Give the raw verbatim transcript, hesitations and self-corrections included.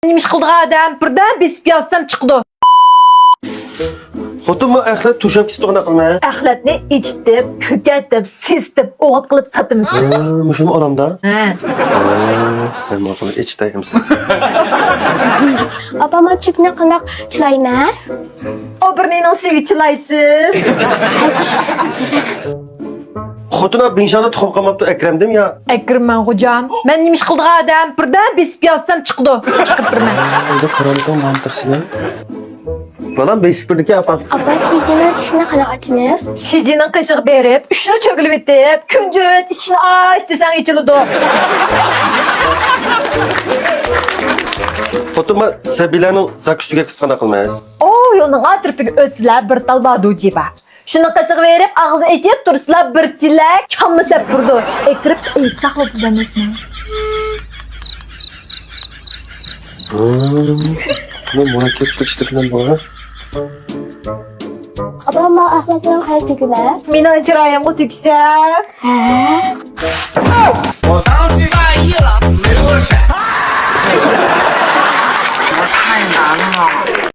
نېمە ئىش قىلىدىغان ئادەم؟ بىردەم بېسىپ يازسام چىقىدۇ. خوتۇنمۇ ئەخلەت توشاپ كېتىدىغان ئەقىلمەن. ئەخلەتنى ئېچىتىپ، كۆكەرتىپ، سېسىتىپ، ئوغۇت قىلىپ ساتىمىز. ھە، مۇشۇمۇ ئالامدا؟ ھە. ھە، مەن ماقۇل ئېچىتاي ئەمسە. ئاپا، مەن چۆپنى قانداق چىلايمەن؟ ئوبرىنىنىڭ سۈيىگە چىلايسىز. خوتۇن ئاپ بىڭشاڭدا تۇخۇم قالماپتۇ، ئەكرەمدىم يا؟ ئەكرىمەن خوجام. مەن نېمە ئىش قىلىدىغان ئادەم؟ بىردەم بېسىپ يازسام چىقىدۇ. چىقىپ بېرىمەن. ئەمدى كارامىتىڭ ماڭا تەقسىم. بالام بېسىپ بېرىدىكەن ئاپا. ئاپا، شىجىنىڭ ئىشىكىنى قانداق ئاچىمىز؟ شىجىنىڭ قېشىغا بېرىپ، ئۈچنى چۆگىلىۋېتىپ، كۈنجۈت ئىشىكنى ئاچ دېسەڭ ئېچىلىدۇ. خوتۇنما سەبىيلەرنىڭ زاكۇسى تۈگەپ كېتىپ قانداق قىلىمىز؟ ئۇ يولنىڭ ئەتراپىغا ئۆتسىلە بىر تال بادۇجى بار. شۇنىڭ قېشىغا بېرىپ، ئاغزىنى ئېچىپ تۇرسىلا، بىر چېلەك چامما سەپ تۇرىدۇ. ئەكىرىپ ئېيتساقلا بولىدۇ ئەمەسمۇ؟ بۇ مۇرەككەپلىك ئىشلىرى بىلەن بۇ، ھە؟ ئاپا، ماڭا ئەخلەتنىڭ قايا تۈگۈلە؟ مېنىڭ چىرايىمغا تۈگسە. ھە؟